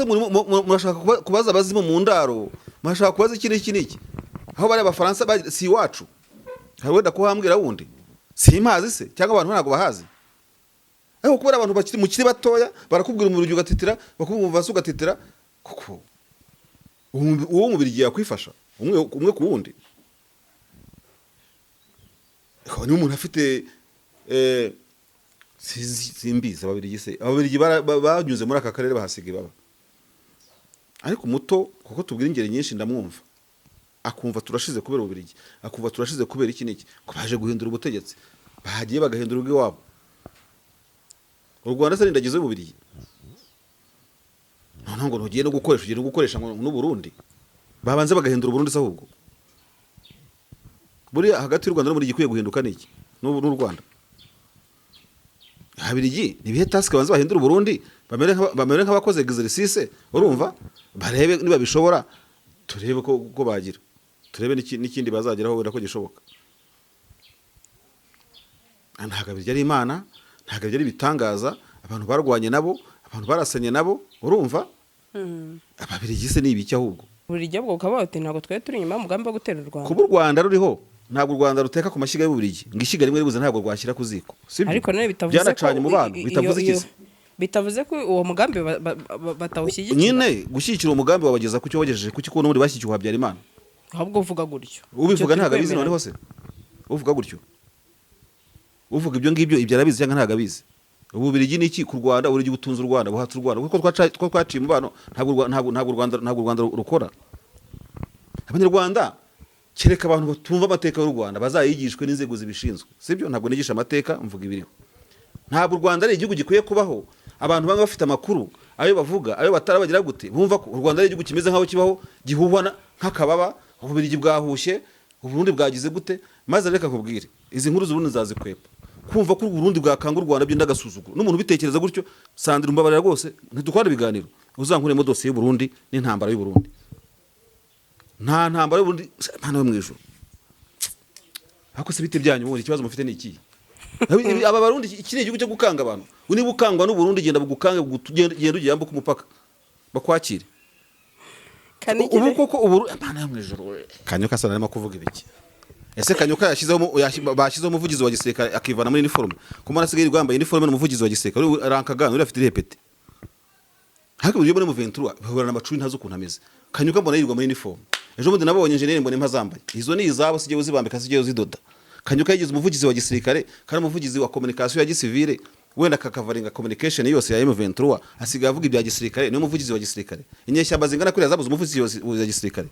Murashaka kubaza abazimu mu ndaro, murashaka kubaza iki n'iki n'iki, aho bari Abafaransa si iwacu. Hari wenda kuhambwira wundi simpazi se, cyangwa abantu ntabwo bahazi? Ariko kubera abantu bakiri mukiri batoya, barakubwira umubiri ugatitira, bakubwira umuvasi ugatitira, kuko uwo mubiri yakwifasha umwe umwe ku wundi. Niba umuntu afite simbizi, Ababirigi se, Ababirigi banyuze muri aka karere bahasiga ibaba. Ariko umuto, kuko tubwira ingeri nyinshi, ndamwumva akumva turashize kubera Ububirigi, akumva turashize kubera iki n'iki, ko baje guhindura ubutegetsi, bahagiye bagahindura ubw'iwabo. U Rwanda se n'indagizo y'Ububirigi? Noneho ngo ntugiye no gukoresha, ugiye no gukoresha ngo n'Uburundi, babanze bagahindura Uburundi se? Ahubwo buriya hagati y'u Rwanda n'Uburundi igikwiye guhinduka ni iki? N'u Rwanda Habirigi ni ibihe task? Banze bahindura Uburundi, bamere nk'abakoze exercice, urumva, barebe niba bishobora, turebe ko bagira, turebe n'ikindi bazageraho wenda ko gishoboka. Ntabwo Abirigi ari Imana, ntabwo ari ibitangaza. Abantu barwanye nabo, abantu barasanye nabo, urumva, Ababirigi se ni ibiki ahubwo? Buri gihe ubwo ukaba bati ntabwo twari turi inyuma y'umugambi wo gutera u Rwanda. Kuba u Rwanda ruriho, ntabwo u Rwanda ruteka ku mashyiga y'Ububiligi, ngo ishyiga rimwe ribuze ntabwo rwashyira ku ziko, sibyo? Ariko nanone bitavuze ko Byanacanye umubano. Bitavuze iki se? Bitavuze ko uwo mugambi batawushyigikira. Nyine gushyigikira uwo mugambi wabageza ku cyo wagejeje ku cyo, n'ubundi bashyigikiye Habyarimana. Ahubwo uvuga gutyo. Ubivuga Icyo ntabwo abizi. turi Noneho se uvuga gutyo, uvuga ibyo ngibyo, ibyo arabizi cyangwa ntabwo abizi? Ububirigi ni iki ku Rwanda? Uburigi butunze u Rwanda, buhatse u Rwanda, kuko twaciye umubano. Ntabwo u Rwa- ntabwo ntabwo u Rwanda ntabwo u Rwanda rukora Abanyarwanda, kereka abantu batumva amateka y'u Rwanda bazayigishwe n'inzego zibishinzwe, sibyo? Ntabwo nigisha amateka, mvuga ibiriho. Ntabwo u Rwanda ari igihugu gikwiye kubaho abantu bamwe bafite amakuru, ayo bavuga, ayo batara, bagira gute, bumva ko u Rwanda ari igihugu kimeze nk'aho kibaho gihuhwa nk'akababa. Ububiligi bwahushye, Uburundi bwagize gute? Maze reka nkubwire, izi nkuru z'Uburundi nzazikwepa. Kumva ko Uburundi bwakanga u Rwanda byo ndagasuzuguro. N'umuntu ubitekereza gutyo, Sandra, umbabarira rwose, ntidukora ibiganiro, uzankuremo dosiye y'Uburundi n'intambara y'Uburundi. Nta ntambara y'Uburundi. Mana yo mu ijuru, ariko se bite byanyu? Ubundi ikibazo mufite ni ikihe? Aba Barundi, iki ni igihugu cyo gukanga abantu? Niba ukangwa n'Uburundi, genda bugukange, genda ugiye yambuka umupaka bakwakire. Kanigire. Ubu koko ubu, Mana yo mu ijuru, Kanyuka asa narimo kuvuga ibiki? Ese Kanyuka yashyizeho bashyizeho umuvugizi wa gisirikare akivana muri uniforme, kumara asigaye yirirwa yambaye uniforme? Ni umuvugizi wa gisirikare uri rankagana, uri afite repete, ariko uburyo muri M23 bahorana amacuri, ntazi ukuntu ameze. Kanyuka mbona yirirwa muri uniforme. Ejo bundi nabonye engineer mbona impa zambaye, izo ni izabo, sijye uzibambika, sijye uzidoda. Kanyuka yigize umuvugizi wa gisirikare kandi umuvugizi wa communication ya gisivile, wenda akakavaringa communication yose ya M23, asigaye avuga ibya gisirikare, niwe muvugizi wa gisirikare. Inyeshyamba zingana kuriya zabuze umuvugizi wa gisirikare?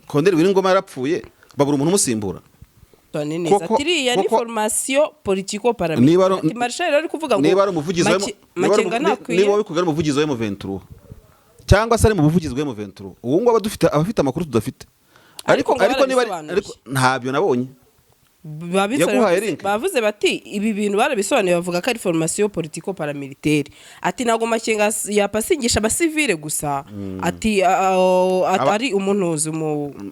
Colonel Wiringoma yarapfuye, babura umuntu umusimbura. Tone neza. Koko- Ati iriya ni formation politico paramilitaire. Ati Marshal rero ari kuvuga ngo Niba ari umuvugizi wa niba ari Makenga ntakwiye niba wabikubwira ari umuvugizi wa M23, cyangwa se ari mu buvugizi bwa M23, ubu ngubu aba dufite abafite amakuru tudafite. Ariko ngo Ariko niba barabisobanuye. Ariko ntabyo nabonye. Yaguhaye link? Bavuze bati ibi bintu barabisobanuye, bavuga ko ari formation politico paramilitaire. Ati ntabwo Makenga yapasingisha abasivile gusa, ati ari umuntu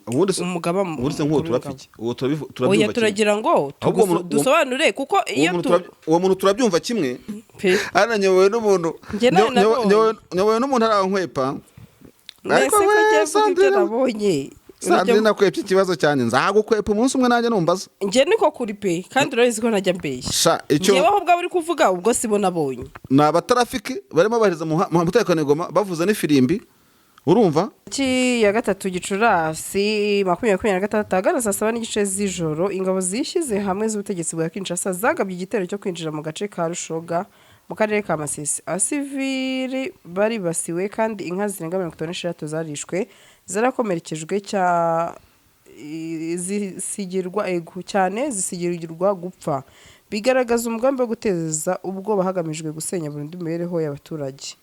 Ubundi se umugaba ubundi se nk'uwo mukuru turapfa w'ingabo. iki? Uwo turabyumva Oya, kimwe. turagira ngo Ahubwo dusobanure kuko Uwo iyo muntu uwo muntu turabyumva kimwe. Pe. Hano nyobowe n'umuntu Njye nawe nabonye. Nyobowe n'umuntu arankwepa. Mbese ko we, ngiye kuvuga ibyo Sandrine, nabonye. Sandrine, nakwepye ikibazo cyanjye, nzagukwepa umunsi umwe nanjye numbaza. Njye niko kuri pe, kandi urabizi ko ntajya mbeshya. Sha icyo Njyewe aho ubwo uri kuvuga, ubwo sibo nabonye. Ni abatarafiki barimo baheriza mu mutekano i Goma, bavuza n'ifirimbi, urumva. Tariki ya 3 Gicurasi 2026, ahagana saa 7:30 z'ijoro, ingabo zishyize hamwe z'ubutegetsi bwa Kinshasa zagabye igitero cyo kwinjira mu gace ka Rushoga mu karere ka Masisi. Abasivili baribasiwe kandi inka zirenga 56 zarishwe, zarakomerekejwe cya zisigirwa ego cyane, zisigirwa gupfa. Bigaragaza umugambi wo guteza ubwoba hagamijwe gusenya burundu imibereho y'abaturage.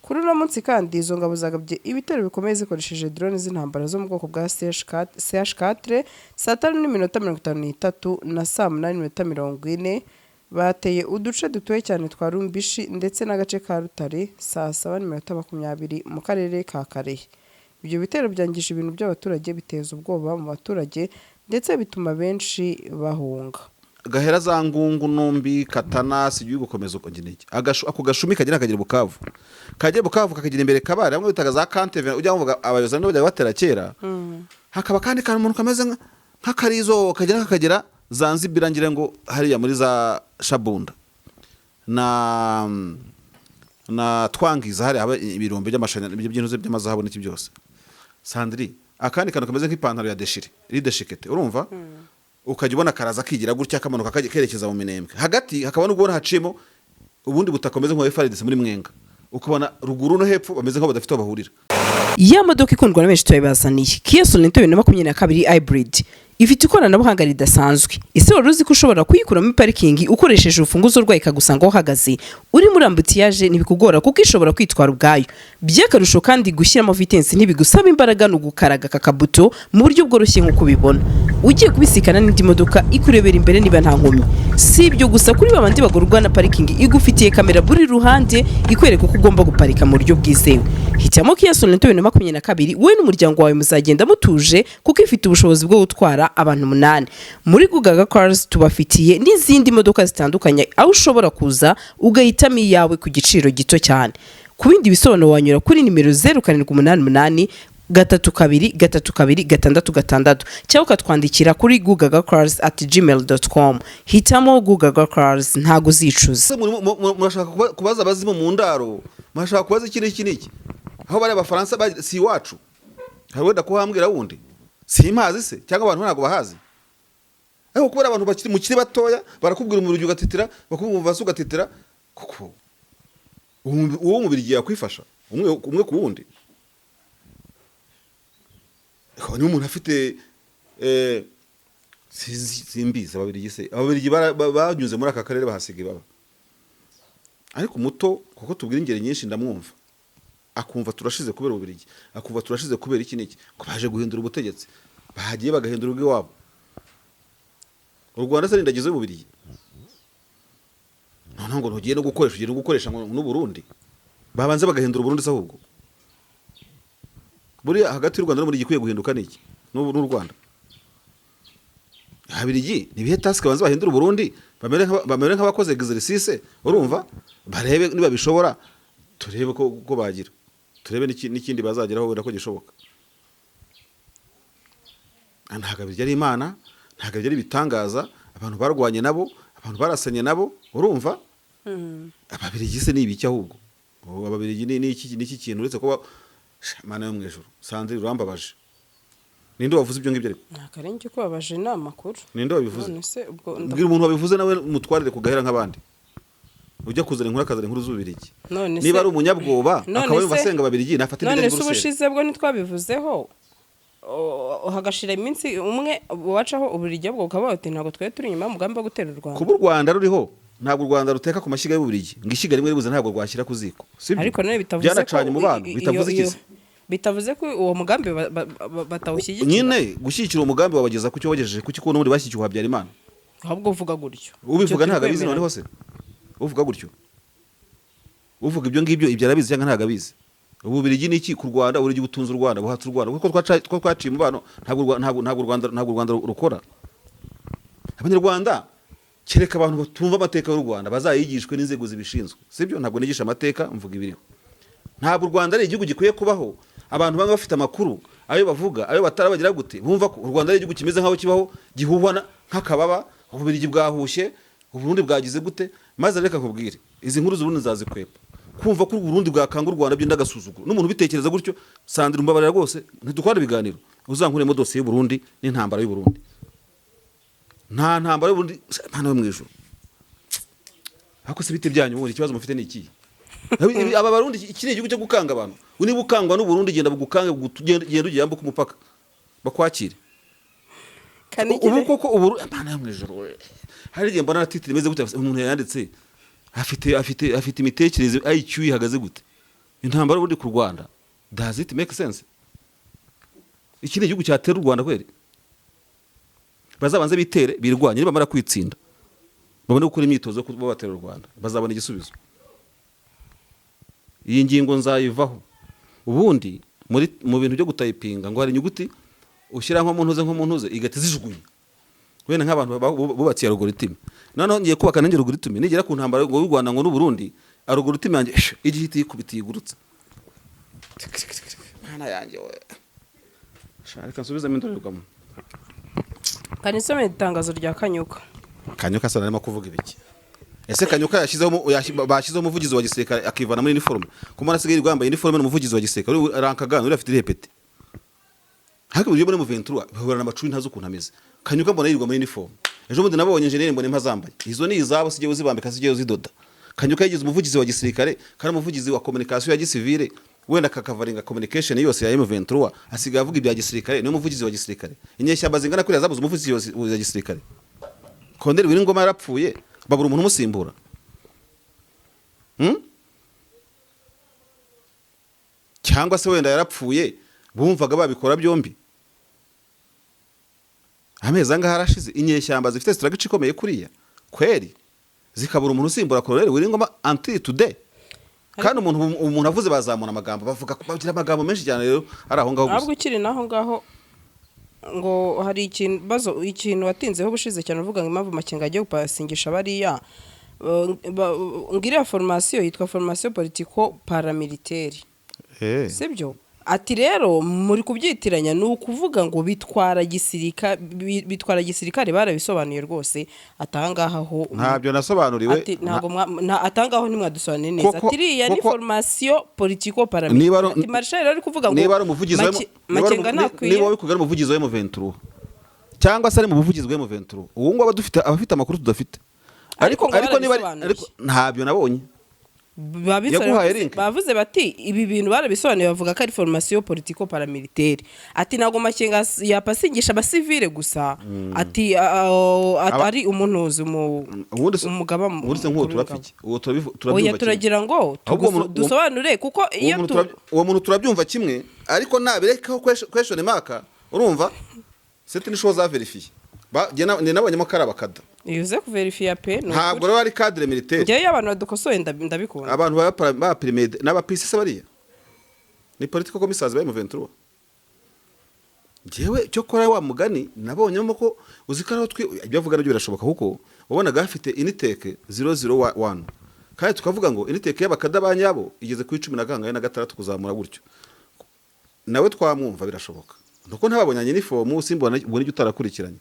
Kuri uno munsi kandi izo ngabo zagabye ibitero bikomeye zikoresheje drone z'intambara zo mu bwoko bwa CH4 saa 5:53 na saa 8:40. Bateye uduce dutuwe cyane twa Rumbishi ndetse n'agace ka Rutare saa 7:20 mu karere ka Karehe. Ibyo bitero byangije ibintu by'abaturage, biteza ubwoba mu baturage ndetse bituma benshi bahunga. Gahera za Ngungu, Numbi, Katana, sijui gukomeza uko ngira iki. Ako gashumi kagera kagera Bukavu, kagera Bukavu kakagera imbere Kabare, bamwe bitaga za Kanteve, ujya wumva abayobozi nabo bajyaga batera kera. Hakaba kandi kantu umuntu kameze nk'akarizo kagera kakagera Zanzibira, ngira ngo hariya muri za Shabunda na Twangiza, hariya haba ibirombe by'amashanyarazi, ibyo by'intuze by'amazahabu n'iki byose. Sandri, akandi kantu kameze nk'ipantaro ya déchirée, iri déchiquetée, urumva, ukajya ubona karaza kigira gutya, kamanuka kerekeza mu Minembwe hagati, hakaba n'ubwo ubona haciyemo ubundi butaka bumeze nk'uwa FARDC muri Mwenga, ukabona ruguru no hepfo bameze nk'aho badafite aho bahurira. Ya modoka ikundwa na benshi turabibazaniye, Kia Sorento 2022 hybrid, ifite ikoranabuhanga ridasanzwe. Ese wari uzi ko ushobora kuyikuramo parikingi ukoresheje urufunguzo rwayo, ikagusanga aho uhagaze uri muri embouteillage? Ntibikugora kuko ishobora kwitwara ubwayo. By'akarusho kandi, gushyiramo vitesse ntibigusaba imbaraga, ni ugukaraga aka kabuto mu buryo bworoshye. Nk'uko ubibona, ugiye kubisikana n'indi modoka ikurebera imbere niba nta nkomyi. Si ibyo gusa, kuri babandi bagorwa na parikingi, igufitiye kamera buri ruhande ikwereka uko ugomba guparika mu buryo bwizewe. Hitamo Kia Sorento 2022, wowe n'umuryango wawe muzagenda mutuje kuko ifite ubushobozi bwo gutwara abantu umunani. Muri Gugaga Cars tubafitiye n'izindi modoka zitandukanye, aho ushobora kuza ugahitamo iyawe ku giciro gito cyane. Ku bindi bisobanuro wanyura kuri nimero 0788 32 32 66 cyangwa ukatwandikira kuri gugagacars@gmail.com. Hitamo Gugaga Cars, ntago uzicuza. Ese murashaka kubaza abazimu mu ndaro? Murashaka kubaza iki n'iki n'iki? Aho bari Abafaransa si iwacu, hari wenda kuhambwira wundi simpazi se, cyangwa abantu ntabwo bahazi? Ariko kubera abantu bakiri mukiri batoya, barakubwira umuriro ugatitira, bakubwira umuvasi ugatitira, kuko uwo mubiri yakwifasha umwe umwe ku wundi. Niba umuntu afite simbizi, Ababirigi se, Ababirigi banyuze muri aka karere bahasiga ibaba. Ariko umuto, kuko tubwira ingeri nyinshi, ndamwumva akumva turashize kubera Ububirigi, akumva turashize kubera iki n'iki, ko baje guhindura ubutegetsi, bahagiye bagahindura ubw'iwabo. U Rwanda se n'indagizo y'Ububirigi? Noneho ngo ntugiye no gukoresha, ugiye no gukoresha ngo n'Uburundi, babanze bagahindura Uburundi se ahubwo. Buriya hagati y'u Rwanda n'Uburundi igikwiye guhinduka ni iki? N'ubu n'u Rwanda Ababirigi ni ibihe task? Banze bahindura Uburundi, bamere nk'abakoze exercice, urumva, barebe niba bishobora, turebe ko bagira, turebe n'ikindi bazageraho wenda ko gishoboka. Ntabwo Ababirigi ari Imana, ntabwo ari ibitangaza. Abantu barwanye nabo, abantu barasanye nabo, urumva. Ababirigi se ni ibiki ahubwo? Ubu Ababirigi ni iki kintu uretse kuba? Sha, Mana yo mu ijuru, Sandrine, urambabaje. Ninde wavuze ibyo ngibyo ariko? Nta karenge kubabaje, ni amakuru. Ninde wabivuze? None se ubwo Mbwira umuntu wabivuze nawe mutwarire ku gahera nk'abandi. Ujya kuzana inkuru, akazana inkuru z'Ububirigi. None Niba se ari umunyabwoba, None akaba yumva se asenga Ababirigi, nafata none indege se Buruseli. Ubushize bwo ntitwabivuzeho? Hagashira iminsi umwe wacaho Uburigi bwo ukaba uti ntabwo twari turi inyuma y'umugambi wo gutera u Rwanda. Kuba u Rwanda ruriho, ntabwo u Rwanda ruteka ku mashyiga y'Ububiligi, ngo ishyiga rimwe ribuze ntabwo rwashyira ku ziko, sibyo? Ariko none bitavuze ko Byanacanye umubano. Bitavuze iki se? Bitavuze ko uwo mugambi batawushyigikira. Nyine gushyigikira uwo mugambi wabageza ku cyo wagejeje ku cyo? N'ubundi bashyigikiye Habyarimana. Ahubwo uvuga gutyo. Ubivuga Icyo turi ntabwo abizi. kwemeranya. Noneho se uvuga gutyo, uvuga ibyo ngibyo, ibyo arabizi cyangwa ntabwo abizi? Ububirigi ni iki ku Rwanda? Uburigi butunze u Rwanda, buhatse u Rwanda, kuko twaciye umubano. Ntabwo u Rwanda rukora Abanyarwanda, kereka abantu batumva amateka y'u Rwanda bazayigishwe n'inzego zibishinzwe, sibyo? Ntabwo nigisha amateka, mvuga ibiriho. Ntabwo u Rwanda ari igihugu gikwiye kubaho abantu bamwe bafite amakuru, ayo bavuga, ayo batara, bagira gute, bumva ko u Rwanda ari igihugu kimeze nk'aho kibaho gihuhwa nk'akababa. Ububirigi bwahushye, Uburundi bwagize gute? Maze reka nkubwire, izi nkuru z'Uburundi nzazikwepa. Kumva ko Uburundi bwakanga u Rwanda by'indagasuzuguro, n'umuntu ubitekereza gutyo, Sandra, umbabarira rwose, ntidukora ibiganiro, uzankuremo dosiye y'Uburundi n'intambara y'Uburundi. Nta ntambara y'Uburundi. Mana yo mu ijuru, ariko se bite byanyu? Ubundi ikibazo mufite ni ikihe? Aba Barundi, iki ni igihugu cyo gukanga abantu. Niba ukangwa n'Uburundi, genda bugukange, genda ugiye yambuka umupaka bakwakire. Kanikire. Ubu koko ubu, Mana yo mu ijuru, we. Hari igihe mbona titre imeze gute, umuntu yanditse afite imitekerereze, IQ ihagaze gute? Intambara ubundi ku Rwanda, does it make sense? Iki ni igihugu cyatera u Rwanda kweri? Bazabanze bitere, birwanye, nibamara kwitsinda babone gukora imyitozo yo kuba batera u Rwanda, bazabona igisubizo. Iyi ngingo nzayivaho. Ubundi muri mu bintu byo gutayipinga, ngo hari inyuguti ushyira nko mu ntuze igahita zijugunya. Wenda nk'abantu bubakiye algorithme, noneho ngiye kubaka nanjye algorithme, nigera ku ntambara ngo y'u Rwanda ngo n'u Burundi, algorithme yanjye igihe ihita yikubita yigurutsa. Mana yanjye we! Sha, reka nsubizemo indorerwamo. Kanisome itangazo rya Kanyuka. Kanyuka asa narimo kuvuga ibiki? Ese Kanyuka bashyizeho umuvugizi wa gisirikare, akivana muri uniforme? Kumara asigaye yirirwa yambaye uniforme, ni umuvugizi wa gisirikare uri rankagana, uri afite irepete, ariko uburyo muri M23 bahorana amacuri, ntazi ukuntu ameze. Kanyuka mbona yirirwa muri uniforme. Ejo bundi nabonye engineer mbona impa zambaye, izo ni izabo, sijye uzibambika, sijye uzidoda. Kanyuka yigize umuvugizi wa gisirikare kandi umuvugizi wa communication ya gisivile, wenda akakavaringa communication yose ya M23, asigaye avuga ibya gisirikare, niwe muvugizi wa gisirikare. Inyeshyamba zingana kuriya zabuze umuvugizi wa gisirikare? Colonel Willy yarapfuye, babura umuntu umusimbura. Cyangwa se wenda yarapfuye, bumvaga babikora byombi. Amezi angahe arashize, inyeshyamba zifite strategy ikomeye kuriya kweri zikabura umuntu usimbura Colonel Willy Ngoma until today? Kandi umuntu avuze bazamura amagambo, bavuga, bagira amagambo menshi cyane. Rero ari aho ngaho gusa. Ahubwo ukiri naho ngaho, ngo hari ikintu bazo, ikintu watinzeho ubushize cyane, uvuga ngo impamvu Makenga agiye gupasingisha bariya, ngo iriya formation yitwa formation politico paramilitaire, sibyo? Ati rero muri kubyitiranya, ni ukuvuga ngo bitwara gisirikare, barabisobanuye rwose. Atangaha ho Ntabyo nasobanuriwe. Ati ntabwo atangaho ntimwadusobanuriye neza. Ati iriya ni formation politico Niba paramilitaire. ari Ati Marshal rero ari kuvuga ngo niba ari umuvugizi wa niba ari Makenga ntakwiye niba wabikubwira ari umuvugizi wa M23 cyangwa se ari mu buvugizi bwa M23, ubu ngubu aba dufite abafite amakuru tudafite. Ariko ngo Ariko niba barabisobanuye. Ariko ntabyo nabonye. Yaguhaye link? Bavuze bati ibi bintu barabisobanuye, bavuga ko ari formation politico paramilitaire. Ati ntabwo Makenga yapasingisha abasivile gusa, ati ari umunuzi Ubundi se umugaba ubundi se nk'uwo mukuru turapfa w'ingabo. iki? Uwo turabyumva Oya, kimwe. turagira ngo Ahubwo dusobanure kuko Uwo iyo muntu uwo muntu turabyumva kimwe, ariko nabirekaho question mark. Urumva c'est une chose à vérifier. Njye nabonyemo ko ari abakada. Iyo uze kuverifiya pe, ni Ntabwo ukuri. rero ari cadre militaire. Njyewe iyo abantu badukosoye ndabikunda. Abantu ba primede n'aba PC se, bariya ni political commissars ba M23. Njyewe cyo kora wa mugani nabonyemo ko uzi ko ariho ibyo avuga nabyo birashoboka, kuko wabonaga hafite initeke 001, kandi tukavuga ngo initeke y'abakada ba nyabo igeze kuri cumi na kangahe na gatandatu kuzamura gutyo. Nawe twamwumva, birashoboka nuko ntababonye inifomu, simbona ubona ibyo utarakurikiranye,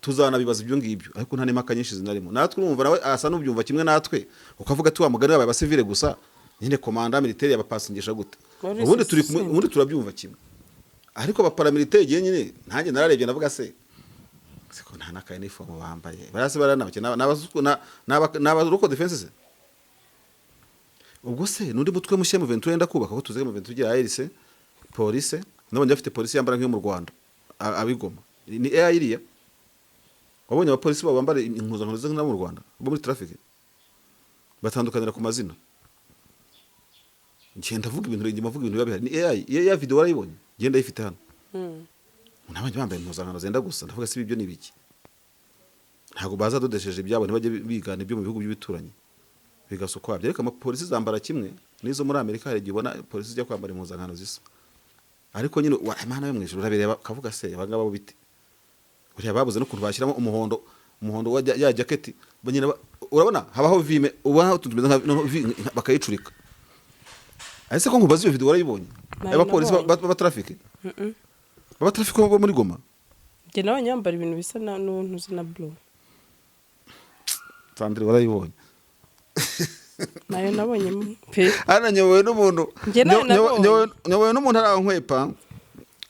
tuzanabibaza ibyo ngibyo, ariko nta n'impaka nyinshi zinarimo. Natwe urumva nawe asa n'ubyumva kimwe natwe, ukavuga ati wa mugani wabaye abasivile gusa nyine, commandant militaire yabapasingisha gute? Muri Ubundi turi kumwe, sisiteme. ubundi turabyumva kimwe, ariko abaparamilitaire igihe nyine nanjye nararebye ndavuga se siko nta n'aka uniform bambaye, barase baranabake n'aba local defense se? Ubwo se n'undi mutwe mushya M23 yenda kubaka, ko tuzi ko M23 igira ARC, police, nabonye bafite polisi yambara nk'iyo mu Rwanda, abigoma ni AI iriya. Wabonye abapolisi babo bambara impuzankano zisa nk'abo mu Rwanda bo muri traffic, batandukanira ku mazina. Ngenda avuga ibintu, ngenda avuga ibintu biba bihari, ni AI. Iyo ya video warayibonye? Ngenda ayifite hano. Nabonye bambaye impuzankano zenda gusa, ndavuga se ibyo ni ibiki? Ntabwo bazadodesheje ibyabo, ntibajye bigana ibyo mu bihugu by'ibituranyi bigasa ukwabyo, ariko amapolisi zambara kimwe n'izo muri Amerika. Hari igihe ubona polisi zijya kwambara impuzankano zisa, ariko nyine Imana yo mu ijuru, urabireba ukavuga se aba ngaba bo bite? Buriya babuze n'ukuntu bashyiramo umuhondo, umuhondo wa ya jaketi nyine urabona habaho vime, ubona utuntu tumeze nka noneho bakayicurika. Ese ko nkubaza, iyo video warayibonye? Nayo Abapolisi nabonye. ba traffic, baba traffic bo muri Goma. Njye nawe yambara ibintu bisa na n'uzi na blue. Sandrine, warayibonye? Nayo nabonye pe. Hano nyobowe n'umuntu Njye nayo nabonye. Nyobowe n'umuntu ari aho nkwepa.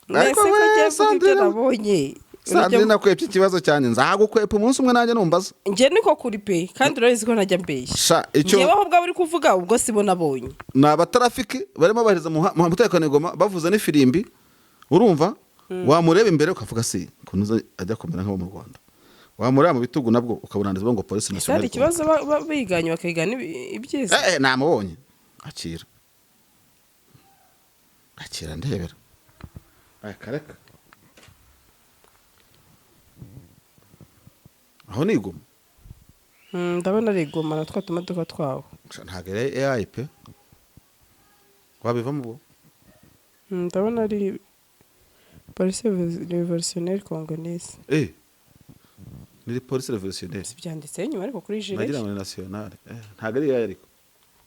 Nese ko we, ngiye kuvuga ibyo Sandrine, nabonye? Sandrine, nakwepye ikibazo cyanjye, nzagukwepa umunsi umwe nanjye numbaza. Njye niko kuri pe, kandi urabizi ko ntajya mbeshya. Sha icyo Njyewe aho bwaba uri kuvuga ubwo sibo nabonye. Ni abatarafiki barimo baheriza mu mutekano i Goma, bavuza n'ifirimbi. Urumva wamureba imbere ukavuga si ukuntu ajya kumera nk'abo mu Rwanda, wamureba mu bitugu nabwo ukabona handitseho ngo polisi Ese hari nationale. ikibazo biganye bakigana ibyiza? Namubonye, akira akira ndebera aya kareka aho ni i Goma. Ndabona ari igoma na twa tumodoka twabo. Sha, ntabwo ari AI pe, wabivamo ubwo. Ndabona ari police révolutionnaire congolaise. Ni police révolutionnaire. Byanditseho inyuma ariko kuri gilet. Nagira ngo ni nationale. Ntabwo ari iyayo ariko.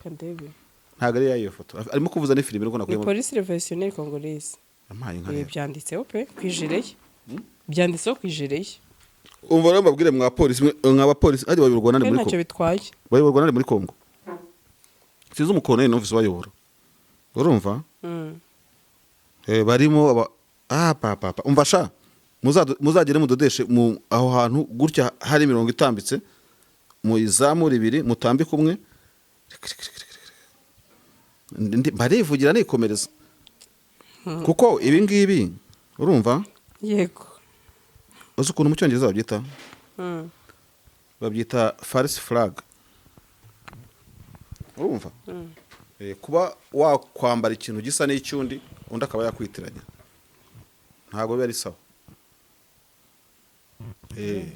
Kandebe. Ntabwo ari iyayo iyo foto, arimo kuvuza n'ifirimbi ariko Ni nakuyemo. Police révolutionnaire congolaise. Ampaye inka rero. Byanditseho pe ku gilet ye, byanditseho ku gilet ye. Umva rero mbabwire, mwa polisi mwa bapolisi hajya bayoborwa nande Pe muri ntacyo Kongo? bitwaye. Bayoborwa nande muri Kongo? Sinzi, umukoloneli numvise bayobora, urumva? Barimo aba papa, umva sha, muzagere mudodeshe mu aho hantu gutya hari imirongo itambitse, muyizamure ibiri, mutambike umwe. Barivugira nikomereza kuko ibi ngibi, urumva? Yego. Uzi ukuntu mu Cyongereza babyita? Babyita false flag, urumva? Kuba wakwambara ikintu gisa n'icyundi, undi akaba yakwitiranya, ntabwo biba ari sawa.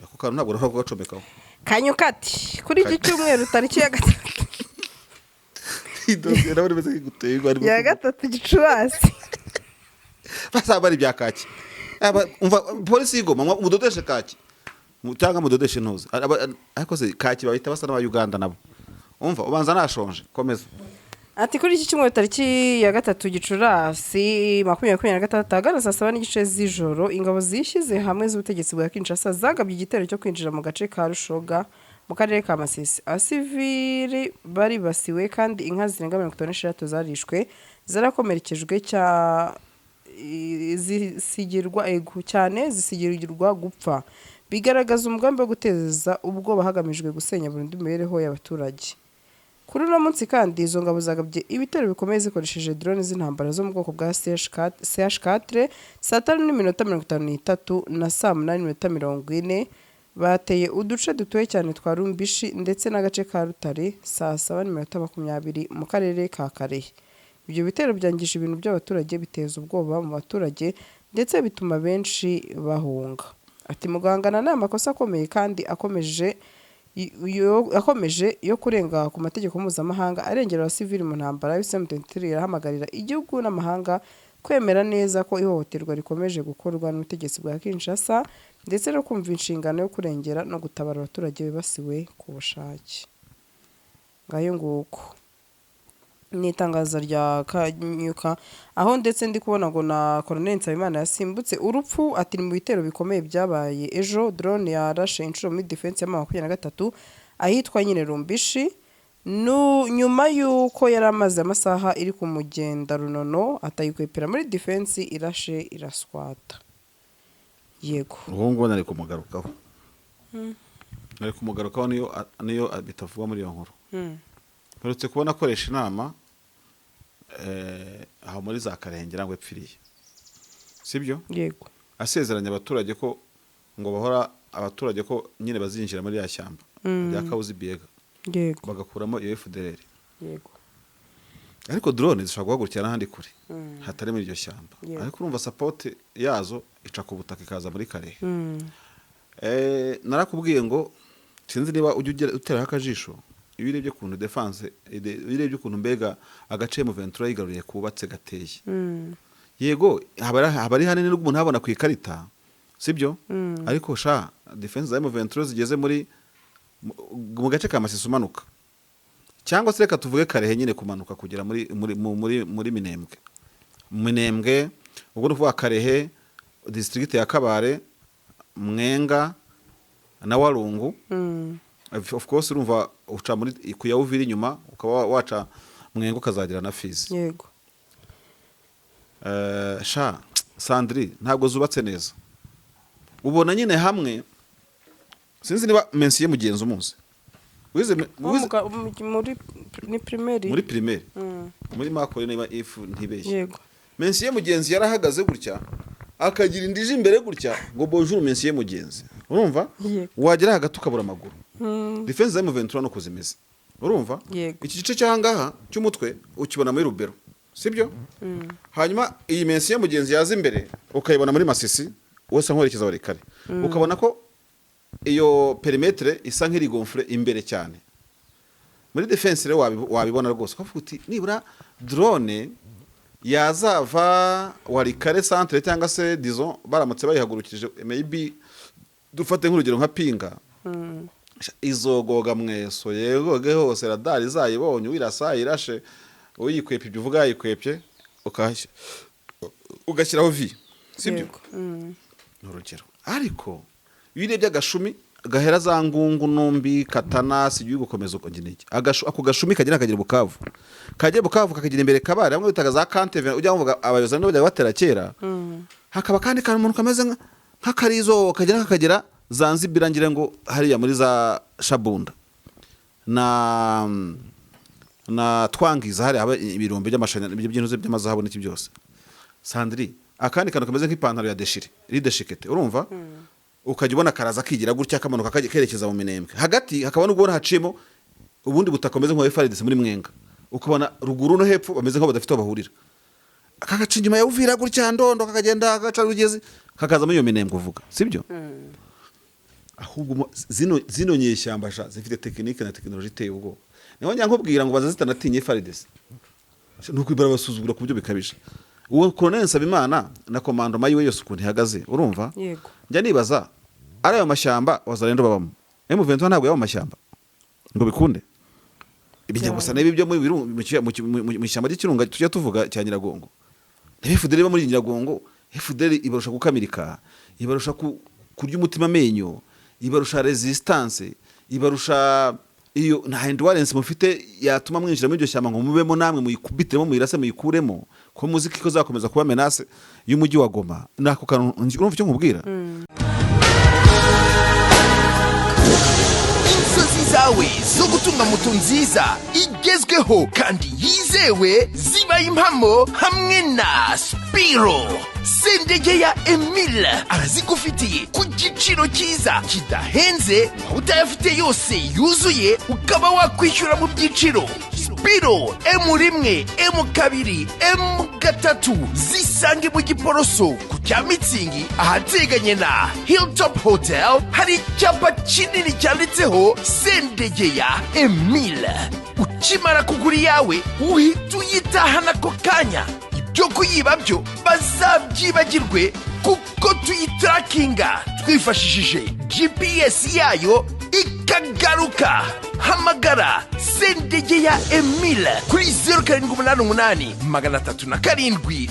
Ako kantu ntabwo urashobora kugacomekaho. Kanyukati kuri iki cyumweru tariki ya 3 Idosiye nawe rimeze nk'iguteye ya 3 Gicurasi. Bazaba bari ibya kaki. Umva, polisi y'igoma mudodeshe kaki cyangwa mudodeshe ntuzi. Ariko se kaki bahita basa n'abayuganda nabo. Umva, ubanza nashonje, komeza. Ati kuri iki cyumweru tariki ya 3 Gicurasi 2026, ahagana saa 7:30 z'ijoro, ingabo zishyize hamwe z'ubutegetsi bwa Kinshasa zagabye igitero cyo kwinjira mu gace ka Rushoga mu karere ka Masisi. Abasivili baribasiwe kandi inka zirenga 56 zarishwe, zarakomerekejwe cya zisigirwa ego cyane zisigirwa gupfa. Bigaragaza umugambi wo guteza ubwoba hagamijwe gusenya burundu imibereho y'abaturage. Kuri uno munsi kandi izo ngabo zagabye ibitero bikomeye zikoresheje drone z'intambara zo mu bwoko bwa CH4 saa 5:53 na saa 8:40. Bateye uduce dutuwe cyane twa Rumbishi ndetse n'agace ka Rutare saa 7:20 mu karere ka Karehe. Ibyo bitero byangije ibintu by'abaturage, biteza ubwoba mu baturage ndetse bituma benshi bahunga. Ati mugangana ni amakosa akomeye kandi akomeje yo kurenga ku mategeko mpuzamahanga arengera abasivili mu ntambara. M23 irahamagarira igihugu n'amahanga kwemera neza ko ihohoterwa rikomeje gukorwa n'ubutegetsi bwa Kinshasa ndetse no kumva inshingano yo kurengera no gutabara abaturage bibasiwe ku bushake. Ngayo nguko, ni itangazo rya Kanyuka, aho ndetse ndi kubona ngo na Colonel Nsabimana yasimbutse urupfu. Ati ni mu bitero bikomeye byabaye ejo, drone yarashe inshuro muri defense ya 23 ahitwa nyine Rumbishi. Nyuma y'uko yari amaze amasaha iri kumugenda runono, atayikwepera muri defense, irashe iraswata. Yego. Ubu ngubu nari kumugarukaho, nari kumugarukaho niyo bitavugwa muri iyo nkuru. Mperutse kubona akoresha inama aho muri za Karengera ngo epfiriye, sibyo? Yego. Asezeranya abaturage ko ngo bahora abaturage ko nyine bazinjira muri ya shyamba rya Kabuzi Biega bagakuramo iyo FDLR. Ariko drone zishobora guhagurukira n'ahandi kure hatari muri iryo shyamba. Ariko urumva support yazo ica ku butaka ikaza muri Karehe. Narakubwiye ngo sinzi niba ujya uteraho akajisho, iyo urebye ukuntu defense, iyo urebye ukuntu mbega agace M23 yigaruriye kubatse gateye. Yego, haba ari hanini n'ubwo umuntu habona ku ikarita, sibyo? Ariko sha, defense za M23 zigeze muri mu gace ka Masisi umanuka, cyangwa se reka tuvuge Karehe nyine, kumanuka kugera muri Minembwe, ubwo ni ukuvuga Karehe, district ya Kabare, Mwenga na Warungu. Of course urumva uca muri ku ya Uvira inyuma, ukaba waca Mwenga ukazagera na Fizi. Sha Sandri, ntabwo zubatse neza. Ubona nyine hamwe, sinzi niba mensiye mugenzi umuzi wize Muri ni primaire. Muri primaire. Muri makore niba if ntibeshye. Yego. Mensiye mugenzi yarahagaze gutya akagira indije imbere gutya ngo "Bonjour mensiye mugenzi", urumva? Yego. Wagera hagati ukabura amaguru. Defense za M23 no kuzimeze, urumva? Yego. Iki gice cy'ahangaha cy'umutwe ukibona muri Rubero, sibyo? Hanyuma iyi mensiye mugenzi yaza imbere ukayibona muri Masisi wese nkwerekeza bari kare, ukabona ko iyo périmètre isa nk'iri gonflé imbere cyane muri defense. Rero wabibona rwose ukavuga uti nibura drone yazava Walikale centre cyangwa se disons baramutse bayihagurukije maybe Dufate nk'urugero nka Pinga, izogoga mweso yegoge hose, radari zayibonye, uyirasa irashe, uyikwepye ibyo uvuga yayikwepye, ugashyiraho vi, sibyo? Yego. Ni urugero. Ariko iyo urebye agashumi gahera za Ngungu, Numbi, Katana, si igihugu gukomeza uko iki ako gashumi kagera kagera Bukavu, kagera Bukavu kakagera imbere Kabare, bamwe bitaga za kanteve, ujya wumva abayobozi nibo bajyaga batera kera. Hakaba kandi kantu umuntu kameze nk'akarizo kagera kakagera Zanzibira, ngira ngo hariya muri za Shabunda na Twangiza, hariya haba ibirombe by'amashanyarazi by'intuze by'amazahabu n'iki byose. Sandri, akandi kantu kameze nk'ipantaro ya déchirée, iri déchiquetée, urumva, ukajya ubona karaza kigira gutya, kamanuka kajya kerekeza mu Minembwe hagati, hakaba n'ubwo ubona haciyemo ubundi butaka bumeze nk'uwa FARDC muri Mwenga, ukabona ruguru no hepfo bameze nk'aho badafite aho bahurira, kagaca inyuma ya Uvira gutya, Ndondo, kakagenda kagaca Rugezi, kakaza muri iyo Minembwe uvuga, sibyo? Ahubwo zino nyeshyamba sha zifite technique na technologie iteye ubwoba. Niho njya nkubwira ngo baza zitanatinye FARDC, ni uko barabasuzugura ku buryo bikabije. Uwo Colonel Nsabimana na commando mayiwe yose ukuntu ihagaze, urumva? Yego. Njya nibaza, ari ayo mashyamba Wazalendo babamo, M23 ntabwo yaba mu mashyamba ngo bikunde. Bijya gusa n'ibi byo mu ishyamba ry'ikirunga tujya tuvuga cya Nyiragongo. Niba FDLR iba muri Nyiragongo, FDLR ibarusha gukamirika, ibarusha kurya umutima amenyo, ibarusha resistance, ibarusha iyo nta endurance mufite yatuma mwinjira muri iryo shyamba ngo mubemo namwe, muyikubitiremo, muyirase, muyikuremo, ko muzi ko izakomeza kuba menace y'umujyi wa Goma. Nako kantu, urumva icyo nkubwira? Inzozi zawe zo gutunga moto nziza igezweho kandi yizewe zibaye impamo hamwe na Spiro. Sendegeya Emile arazigufitiye ku giciro cyiza kidahenze, waba utayafite yose yuzuye ukaba wakwishyura mu byiciro. Spiro M1, M2, M3 zisange mu Giporoso ku cya Mitsingi, ahateganye na Hilltop Hotel, hari icyapa kinini cyanditseho Sendegeya Emile. Ukimara kugura iyawe uhita uyitahana ako kanya. Ibyo kuyiba byo bazabyibagirwe, kuko tuyitarakinga twifashishije GPS yayo ikagaruka. Hamagara Sendegeya Emile kuri 0788 307.